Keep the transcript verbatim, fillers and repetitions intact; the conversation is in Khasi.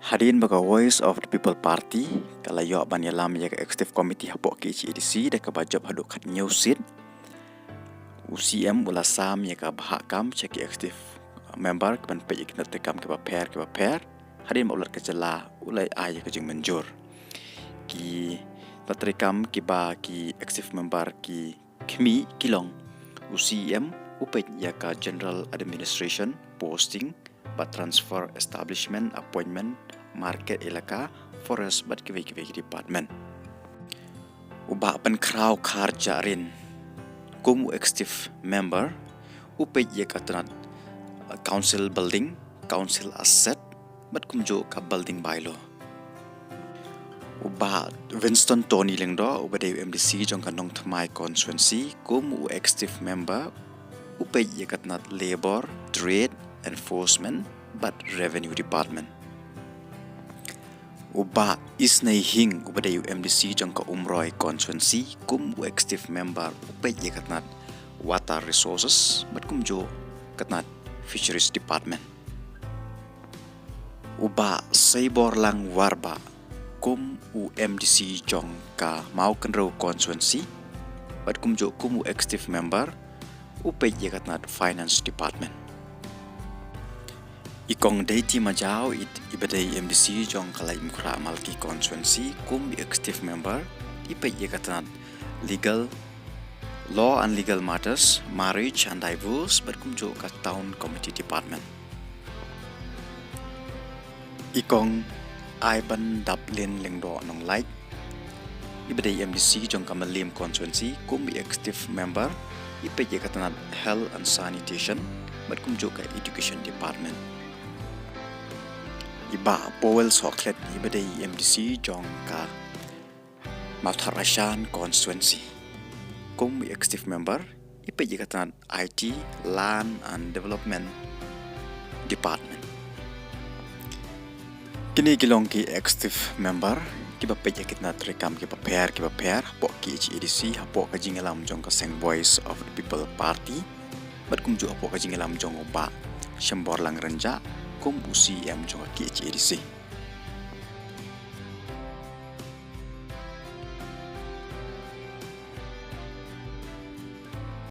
Hadien ba ka Voice of the People Party ka la ïoh ban ïalam ïa ka Executive Committee hapoh K H A D C da kaba jop haduh khathynñiew seat, u C M u la sam ïa ka bhah kam sha ki Executive Member ki ban peit ïa ki tnat treikam kiba pher kiba pher. Hadien ba u Lat ka jylla u la ai ïa ka jingmynjur. Ki tnat treikam kiba ki Executive Member ki khmih ki long: u C M u peit ïa ka General Administration, Posting bad Transfer, Establishment, Appointment, Market Elaka, Forest bad kiwei kiwei ki department. U Bah Pynkhraw Kharjahrin kum u Executive Member u peit ïa ka tnat, uh, Council Building, Council Asset bad kumjuh ka Building Bylaw. U Bah Winston Tony Lyngdoh uba dei u M D C jong ka Nongthymmai Constituency kum u Executive Member u peit ïa ka tnat Labour, Trade, Enforcement bad Revenue Department. U Bah Isnei Hing uba dei u M D C jong ka Umroi Constituency kum u Executive Member u peit ïa ka tnat Water Resources bad kumjuh ka tnat Fisheries Department. U Bah Seiborlang Warbah kum u M D C jong ka Mawkynrew Constituency bad kumjuh kum u Executive Member u peit ïa ka tnat Finance Department. I Kong Deiti Majaw i, iba dei M D C jong ka Laitumkhrah Malki Constituency kum i Executive Member i peit ïa ka tnat Legal, Law and Legal Matters, Marriage and Divorce bad kumjuh ka Town Committee Department. I Kong Aibandaplin Lyngdoh Nonglait iba dei M D C jong ka Mylliem Constituency kum i Executive Member i peit ïa ka tnat Health and Sanitation bad kumjuh ka Education Department. I Bah Powell Sohkhlet iba dei M D C jong ka Mawthadraishan Constituency kum i Executive Member i peit ïa ka tnat I T, Land and Development Department. Kine ki long ki Executive Member kiba peit ïa ki tnat treikam kiba pher kiba pher hapoh K H A D C hapoh ka jingïalam jong ka seng Voice of the People Party bad kumjuh hapoh ka jingïalam jong u Bah Shemborlang Rynjah kum u C M jong ka K H A D C.